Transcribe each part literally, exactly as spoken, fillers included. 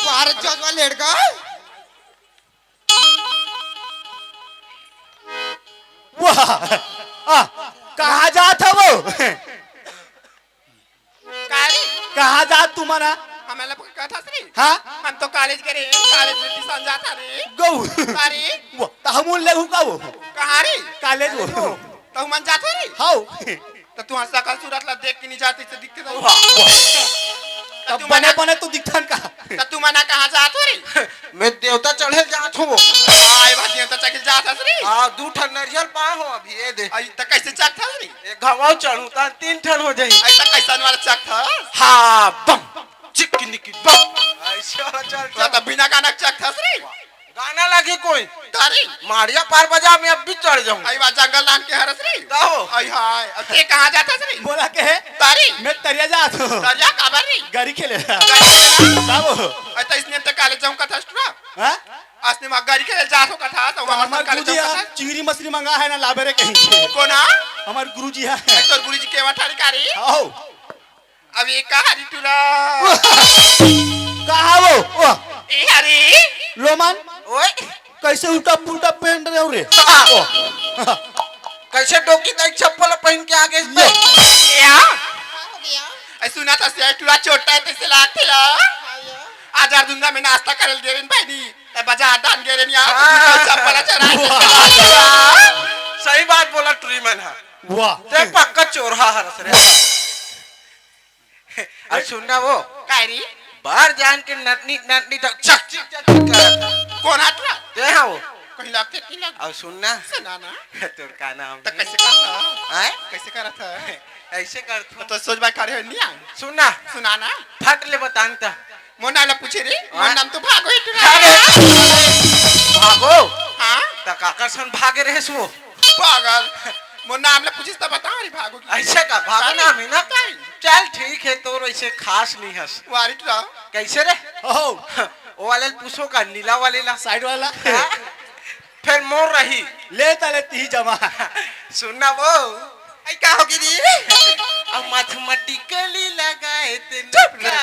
बाहर जजवा लेट गए। वाह, आ, कहाँ जात हवो? का रे? कहाँ जात तुमन हा? हमन ला कथस रे? हाँ? हम तो कॉलेज गे रहे, कॉलेज में ट्यूशन जात हन रे। गऊ। का रे? वाह, त हमन ले हूँ का वो? कहाँ रे? कॉलेज वो। त हमन जात हो रे? हौ। त तुमन सकल सूरत ला देख के नहीं जात, इसे दिखते नहीं। वाह, वाह। त तब तुमन बने हा, बने तो दिखथन का? त तुमन हा कहाँ जात हो रे? मैं देवता चढ़े जात हूँ। आय बा, देवता चढ़े जात हस रे? हाँ, दू ठन नरियल पाए हो अभी, ये दे। आई, त कैसे चढ़थस रे? एक घाव चढ़ू, त तीन ठन हो जाई। आई, त कैसन वाला चढ़थस? हाँ, बम, चिकनी की बम। ऐसा चल, तो चल। त बिना गाना चढ़थस रे? गाना लगी कोई? तारी। माड़िया पार बजा, मैं अब भी चढ़ जाऊँ। आई बा, जंगल लान के हरस रे? का हो? आई हाय, अब ते कहाँ जाथस रे? बोला के है? तारी। मैं तरिया जात हूँ। तरिया काबर रे? गरी खेले। गरी खेले? का हो? आई त इसने त कॉलेज जाऊँ कथस टुरा? हाँ? असने मा गरी खेले जात हो कथा, त तो वहाँ हमर कॉलेज गुरुजी जाऊँ हा कथस? चिंगरी मछली मंगा है ना, लाबे रे कहीं से। कोन हा? हमर गुरुजी हा। आई तोर गुरुजी के वठारी का रे? हौ। अब ये का हरी टुरा? कहाँ वो? ओ। ए हरी। लोमन। ओए। कैसे उल्टा पुल्टा पहन रहे हो रे? हाँ। ओ। कैसे डोकी दाई चप्पल पहन के आ गए इस पे? या। का हो गया? ऐ सुना था से टुरा चोटा है, तैसे लागथे ला। हाँ यार। आज यार दुंदा में नाश्ता करल गे रेन भाई नी। ए बाजार डान गे रेन यार, हाँ। चप्पल चढ़ा के। वाह। सही बात बोला टुरी मन हा। वाह। ते पक्का चोरहा हरस रे। अउ सुन ना वो, काय रे? बाहर जान के नटनी, नटनी तो चक, चक, चक, चक करत हे। कोन हा टुरा? ते हा वो। कहीं लगथे, कहीं लग। अउ सुन ना। सुना ना। तोर का नाम त हे? कैसे करत हा? आय? कैसे करत हा? ऐसे करत हूँ। तो सोच भाई खड़े हो, नहीं आ? सुन ना। सुना ना। फट ले बतान त। मोर नाम ला पूछे रे, मोर हाँ। नाम तो भागो हे टुरा। अरे, भागो? हाँ? त काकर सन भागे रहे सो? पागल। मोर नाम ला पूछिस त बता रे भागो की। ऐसा का? भागो अरे, नाम हे ना? ताई। चल ठीक हे, तोर ऐसे खास नहीं हस। वारी टुरा। कैसे रे? हो। वो वाले ल पूछो का, नीला वाले ला। साइड वाला। हाँ? फिर मोर रही। ले तले ती जमा। सुन ना वो। आई का हो गे रे? अब मैथमेटिकली लगाए ते चुप रे। नुका।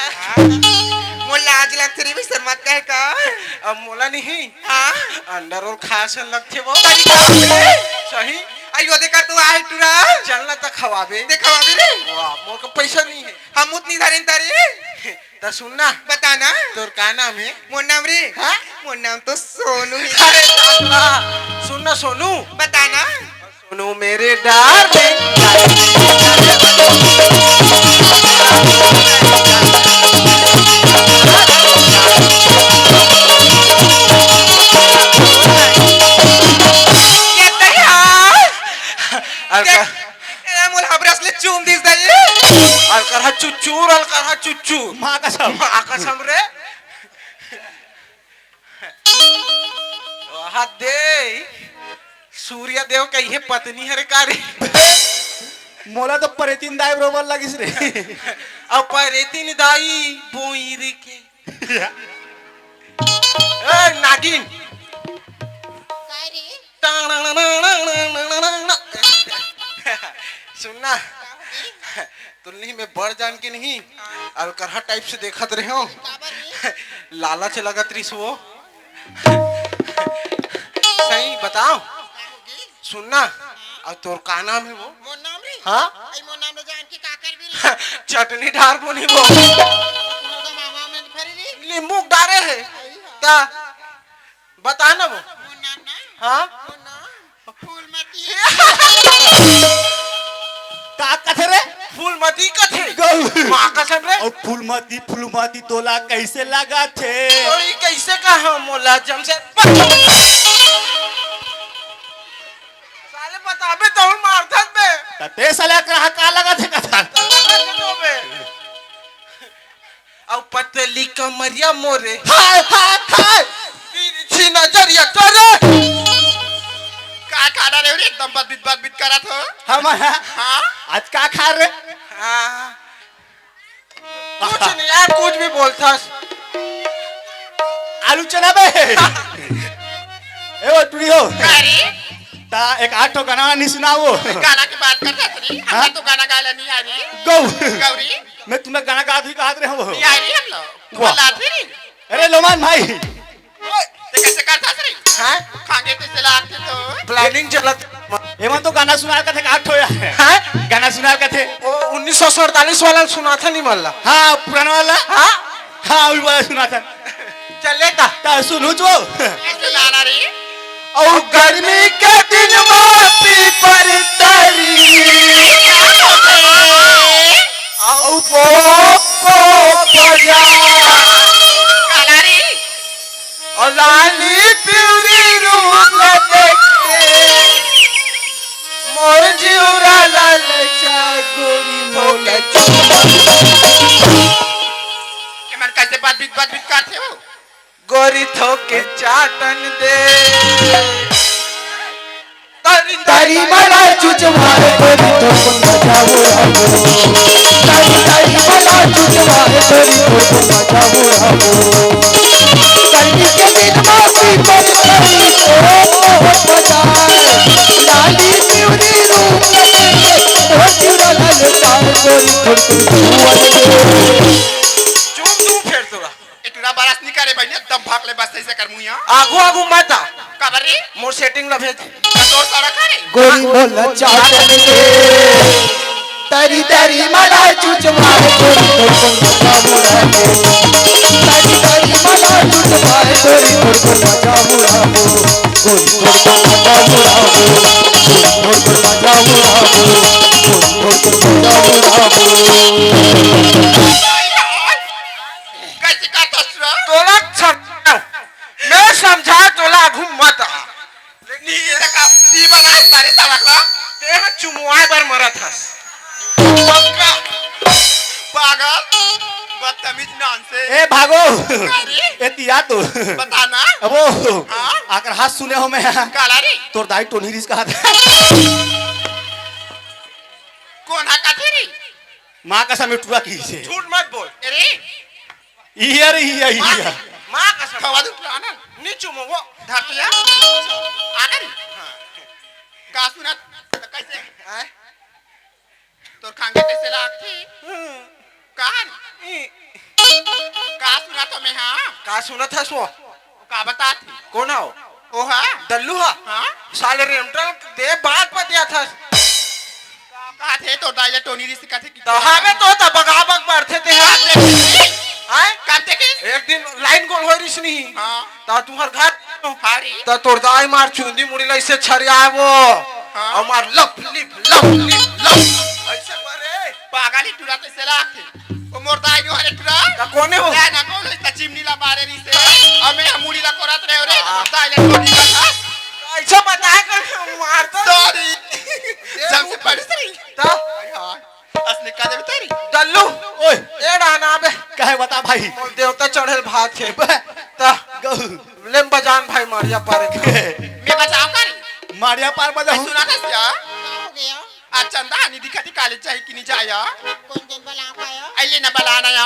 मोला लाज लगथे रे, शर्मात काहे का? अब मोला नहीं। हाँ? अंडा रोल खाए सन लगथे वो। तनी का हो गे रे? सही। आई वो देखा तू आए टुरा। चल ना त खवाबे। ते खवाबे रे। वाह, मोर का पैसा नहीं हे। हम उतनी धरेन तारी। त सुन ना। बता ना। तोर का नाम हे? मोर नाम रे? हाँ? मोर नाम तो सोनू हे। अरे साला, सुन ना सोनू। बता ना। सोनू मेरे डार्लिंग। ये दया। अरे देख, का- ए, मोला हबरस ले चूम दिस दई। अलकरहा चुच्चूर, अलकरहा चुच्चूर। माँ कसम। माँ कसम रे। वाह दे, सूर्य देव कहिए पत्नी हरे का रे? मोला तो परेतिन दाई बरोबर लगिस रे। अब परेतिन दाई बोईर के। ए, नागिन। काय रे? सुन ना, तुलनी में बड़ जान के नहीं, अलकरहा टाइप से देखत रहे हो। काबर रे? लालच लगत रहिस वो। सही बताओ। सुन ना, अउ तोर का नाम हे वो? मोर नाम रे? हाँ? अई मोर नाम रे जान के का करबे रे? चटनी डार बोनी वो। तोर मामा में फरी रे? नींबू डारे हे। अई हाँ। ता बता ना वो। मोर नाम ना? हाँ? मोर नाम फूलमती। का कथे रे? फूलमती कथे। गौ। माँ कसम रे। अउ फूलमती, फूलमती तोला कैसे लगा थे? तोरी कैसे कहा मोला जम से? साले बताबे तो मारथस बे। त ते साले कहा का लगा थे कथा? तो लगा थे तो बे। अउ पतली कमरिया मोरे। हाय, हाय, हाय। तिरछी नजरिया तोरे। का खा डारे हो रे? एकदम बदबित, बदबित करत हो। हम, हाँ? आज का खा रे? हाँ। कुछ नहीं यार, कुछ भी बोलथस। आलू चना बे। ए वो टुरी हो। अरे? ता एक आठ ठो गाना नहीं सुनाओ। गाना की बात करथस रे? हाँ? हमला तो गाना गाए ला नहीं आ रे। गौ। गौरी। मैं तुम्हें गाना गा दी, कहा रहे हो। नहीं आ रे हमला। वाह। बोला थे रे। अरे लोमान भाई, ओए, ते कैसे करता रे? हाँ? खांगे ते चला आते तो। प्लानिंग चलत। एमन तो गाना सुनाय कथे का ठोया। हाँ? गाना सुनाय कथे। ओ, उन्नीस सौ सैंतालीस वाला सुनाथा नहीं मल्ला। हाँ, पुराना वाला। हाँ? हाँ, वही वाला सुनाथा। चले ता। ता सुनू जो। कैसे गाना रे? अउ गर्मी के दिन मा पीपर तरी, अउ पो, पो, पो जा। काला रे। अउ लाली पिवरी रूप ला देख के, मोर जिउरा लालचा गोरी मोला। एमन कैसे बात बीत, बात बीत करथे हो? गोरी थोके चाटन दे। तारी तारी मला चुचवाए गोरी थोपन बजाऊ रागो। तारी तारी मला चुचवाए गोरी थोपन बजाऊ रागो। गर्मी के दिन मा पीपर तरी ओ, ओ, ओ, बजाए। लाली पिवरी रूप लगे, ओ, चुरा लाल तार गोरी थोपन बजाऊ रागो। चुप, चुप, फेर तोरा। ए टूरा बरस नी करे बहिनी, एकदम भाग ले बस ऐसे कर मुइया। आगू आगू मत आ। काबर रे? मोर सेटिंग ला भेज। तो तोर सारा करे। गोरी मोला चाटन दे। तरी तरी मला चुचवाए गोरी थोपन बजाऊ रागो। तरी तरी मला चुचवाए गोरी थोपन बजाऊ रागो। गोरी थोपन बजाऊ रागो। गोरी थोपन बजाऊ रागो। गोरी थोपन बजाऊ रागो। कैसे करता सुरा? तोला छट-, मैं समझा तोला आगू मत आ। नी, ये का ती बना सारे तरह का। ते ह चुमवाए बर मरत हस। पक्का। पागल। बदतमीज नॉनसेंस। ए भागो। अरे। ए तिया तो। बता ना। अबो। हाँ? आकर हाथ सुने हो मैं। काला रे। तोर दाई टोनी रिस कहा था। कौन हा कथे रे? माँ कसम ए टूरा की से। झूठ मत बोल। अरे। इया रे, इया, इया। माँ कसम। खवा दू, आनंद। नी चुमो वो। धरतिया। आनंद। हाँ। का सुनत? कैसे? हैं? तोर खांगे कैसे लागथे? हम्म। कहा रे? ई। का सुनत हो मैं, हाँ? का सुनत हस वो? का बतात हे? कोन हव? ओहा? दल्लू हा? हाँ? साले रेमटल दे बात बतियाथस। का कहाथे तोर दाई ले टोनी रिस कथे कि त हावे तो त बगा बग बढ़थे ते हा। कब देखे? आय? कब देखे? एक दिन लाइन गोल होय रिस नहीं। हाँ। त तुहर घर हाँ रे। त तोर दाई मार चुंदी मुड़ी ला इसे छरिया वो। हाँ। अउ मार लप लिप, लप लिप, लप। ऐसे मारे। पागल ही टूरा तैसे लागथे। ओ मोर दाई नो हरे टूरा। त कोने हो? ले ना कोन हो, इतना चिमनी ला मारे रिसे। अउ मैं मुड़ी ला कोरत रहे रे। हाँ। दाई ले टोनी का था। ऐसा बताए कर मार दो। सॉरी। जब से पड़ी सही। त? हाय हाय। असने का देवे तेरी। दल्लू। ओए। ए रहना बे। काहे बता भाई? मोर देवता चढ़ेल भात छे। बे। त? गऊ। लेम बजान भाई मारिया पारे। मैं बजाऊं का रे? मारिया पार बजाऊं। सुना ना क्या? का हो गया? आ चंदा नी दिखत हे, कॉलेज जाही कि नहीं जाया? कोन दिन बला पाया? अइले ना बलाना या।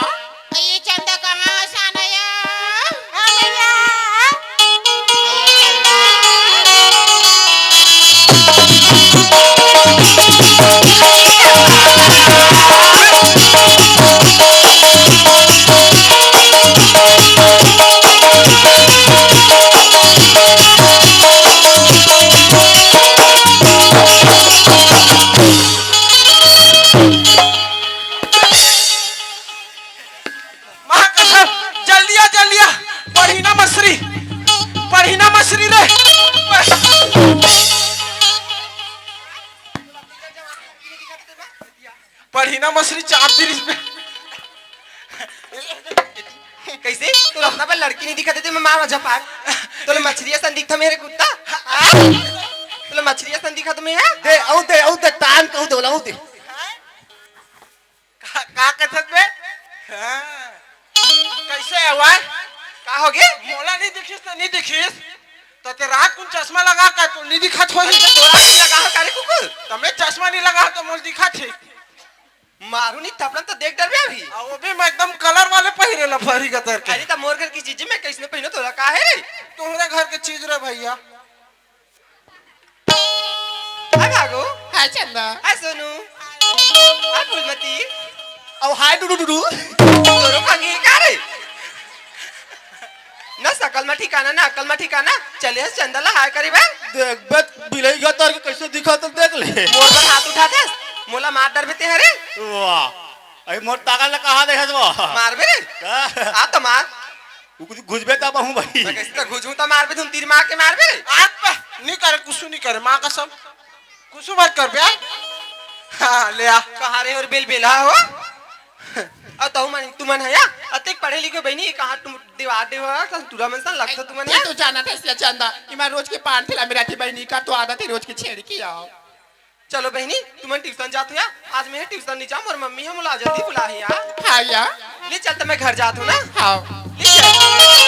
ये चंदा कहाँ से आना या? हाँ भैया। माँ कसम, जल्दी आ, जल्दी आ, पढ़ी ना मछरी, पढ़ी ना मछरी रे। पढ़ी ना मछरी चाप दी रिस पे। कैसे? तोला अपना पर लड़की नहीं दिखत हे, मैं मार झपाक। तोला मछरी असन दिखत हे रे कुत्ता। तोला मछरी असन दिखत हे मैं, हाँ? दे, अउ दे, अउ दे, टांग कहूँ दे, अउ दे। का, का कथस बे? हाँ। कैसे हवय? का होगे? मोला नहीं दिखिस त नहीं दिखिस। त ते रात कुन चश्मा लगा का तो नहीं दिखत होही। अच्छा, तोरा नहीं लगा हो का रे कुकुर? त मैं चश्मा नहीं लगा तो मोला दिखत हे। मारू नहीं थपड़न त देख डरबे अभी। आ, वो भी मैं एकदम कलर वाले पहिरे ला फरी का तरके। अरे त मोर घर की चीज मैं कैसने पहिनो तोला का हे रे? तोहरे घर के चीज रे भैया। हाय भागो। हाय चंदा। हाय सोनू। हाय फूलमती। अउ हाय डुडू डुडू। तोरो खंगी का रे? अकल मा ठिकाना ना, अकल मा ठिकाना। चले हस चंदा ला हाय करे बर। देख बे, बिलई गतर के कइसे दिखत हे, देख ले। मोर बर हाथ उठाथस, मोला मार डरबे ते हरे। वाह, अरे मोर ताकत ला कहाँ देखत वो? मारबे रे। का? आ तो मार। वो कुछ घुसबे तब आहूँ भाई। मैं कइसे तो घुसहूँ तो मारबे, तुम तीर मार के मारबे रे। आप नहीं करे, कुछ नहीं करे, माँ कसम। कुछ मत कर बे। हाँ, ले आ। कहाँ रे और बेल बेला हो? अउ तहु मन, तुमन ह या, अतेक पढ़े लिखे बहिनी, कहाँ तुम दीवार दे हो, तुरा मन सन लगता तुमन तैं ह। तो जानत हस या चंदा, इमा रोज के पान ठेला में रहिथे बहिनी, का तो आदत हे रोज के छेड़ के आओ। चलो बहिनी, तुमन ट्यूशन जात हो या, आज मैं ट्यूशन नहीं जाऊँ, मोर मम्मी ह मोला जल्दी बुलाही या। हाँ या। ले चल, त मैं घर जात हूँ ना। हाँ। ले चल।